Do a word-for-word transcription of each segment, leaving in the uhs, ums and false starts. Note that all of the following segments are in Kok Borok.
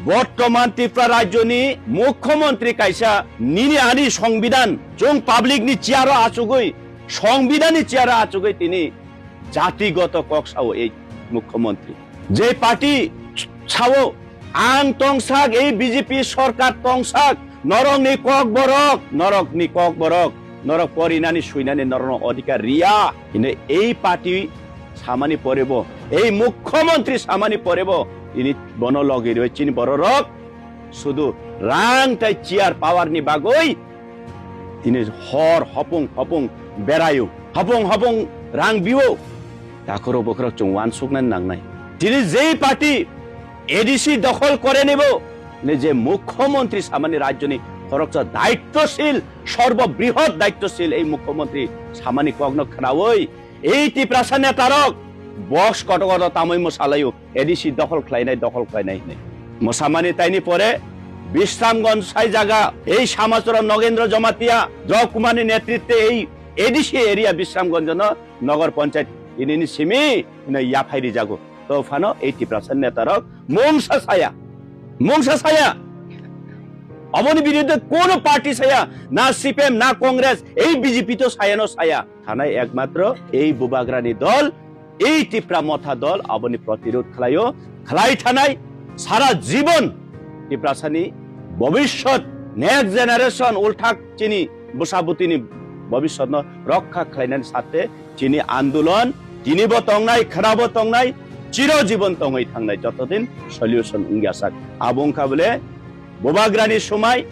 Bortoman Tripura rajyoni mukhyamantri kaisa nini ani songbidan, chwng public ni chair o achugwi, songbidan ni chair o achugwi tini jatigoto kok sao ei mukhyamantri. Je party sao, ang tongsak, ei B J P sorkar tongsak, norokni kok borok, norokni kok borok, norok porinani suinani norokno odhikar riya. Hino ei party samani porebo, ei mukhyamantri samani porebo, ini bono logi rwi chini bororok sudu rang tai chair power ni bagwi tini hor hopung hopung berayo, hopung hopung rang biyo, takhoro bokhorok chwng uansuknani nangnai. Tini jei party A D C dokhol kore nibo, ne je mukhyamantri samani rajyoni khoroksa daityoshil, sorbo brihot daityoshil ei mukhyamantri samani kokno khnaui ei Tiprasa netarok box koto koto tamoi mwsalaio, A D C dokhol khlainai, dokhol khlainai hinwi. Mwsamani taini pore Bishramganj sai jaga ei Samacharan Nagendra Jamatia, Drop Kumarni netritwe ei A D C area Bishramganjno Nagar Panchayat inini simi hino yaphai rijago. To phano ei Tiprasa netarok mungsa saya, mungsa saya. Aboni biruddhe kono party saya, na C P M, na Congress, ei B J P to sayano saya. Thanai ekmatro ei bubagrani dol, ei Tipra Motha dol aboni protirod khlaio, khlai thanai sara jibon Tiprasani bobishyot, next generation, ulthak chini bwsa bwtwini bobishyotno rokha khlainani sathe chini andolon tinibo tongnai, khwnabo tongnai, chiro jibon tongwi thangnai, jotodin solution wngya sak. Abo wngkha bole bubagrani somai,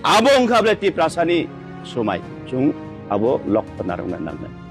abo wngkha bole Tiprasani somai. Chwng abo lokho narwkna nangnai.